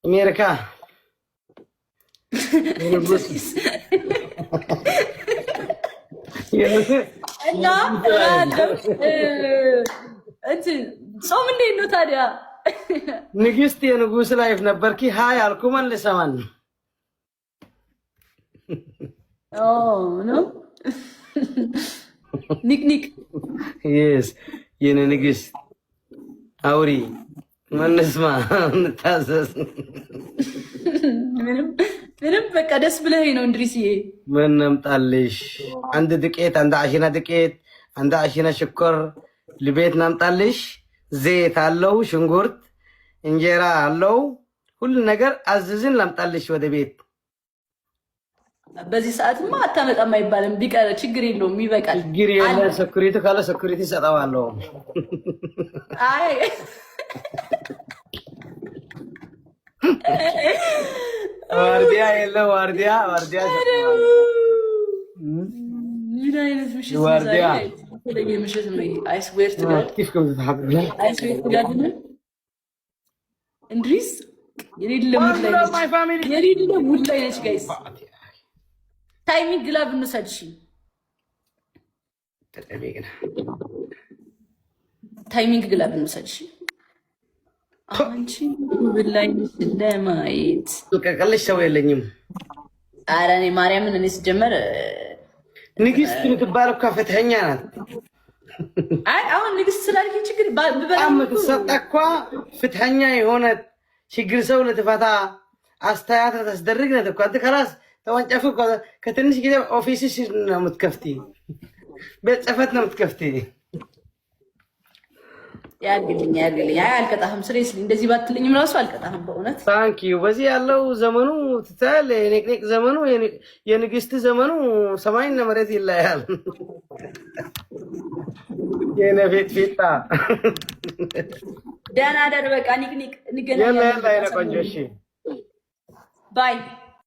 አሜሪካ እና እንትን ጾም እንዴት ነው ታዲያ? ንግስት የንጉስ life ነበርኪ። Hi አልኩ መልሰማን ነው ኒቅኒቅ Yes የኔ ንግስት አውሪ መንስማ እንታዘዝ። ምንም በቃ ደስ ብለህ ነው እንድሪስዬ። ምን ነምጣልሽ? አንድ ዱቄት፣ አንድ አሽና ዱቄት፣ አንድ አሽና ሽኮር ልቤት ናምጣልሽ። ዘይት አለው፣ ሽንኩርት፣ እንጀራ አለው፣ ሁሉ ነገር አዝዝን ላምጣልሽ ወደ ቤት። በዚህ ሰዓትማ አታመጣም አይባልም። ቢቀር ችግር የለውም ይበቃል። ችግር የለ። Security ካለ security ሰጠዋለሁ። አይ ዋርዲያ የለ፣ ዋርዲያ ዋርዲያ ምን አይነት ምሽት ነው ዋርዲያ ዛሬ? የተለየ ምሽት ነው። I swear to God. كيف كنت تحب I swear to God እንድሪስ የሌለ mood ላይ ነች። My family. የሌለ mood ላይ ነች። Guys, timing glove እንውሰድ። እሺ፣ timing glove እንውሰድ። እሺ፣ አንቺ mood ላይ ነች ለማየት። ቀቀልሽ ሰው የለኝም። ኧረ እኔ ማርያምን እኔ ስጀመር ንግስት የምትባል እኮ ፍትሐኛ ናት። አይ አሁን ንግስት ስላልከኝ ችግር በጣም ብበላ የምትሰጣ እኳ ፍትሐኛ የሆነ ችግር ሰው ለትፈታ አስተያየት ለታስደርግ ናት እኮ። አንተ ከራስ ተወንጨፍ እኮ ከትንሽ ጊዜ office ሽ ነው የምትከፍቲ፣ ቤት ጽሕፈት ነው የምትከፍቲ። ያርግልኝ ያርግልኝ። አይ አልቀጣህም። Seriously እንደዚህ ባትልኝም ራሱ አልቀጣህም በእውነት። Thank you። በዚህ ያለው ዘመኑ ትታያል። የኔቅኔቅ ዘመኑ የንግስት ዘመኑ ሰማይና መሬት ይለያል። የኔ ፊት ፊጣ። ደህና ደር። በቃ ኒቅኒቅ የላ እንገናኛለን። የላ የኔ ቆንጆ እሺ። Bye.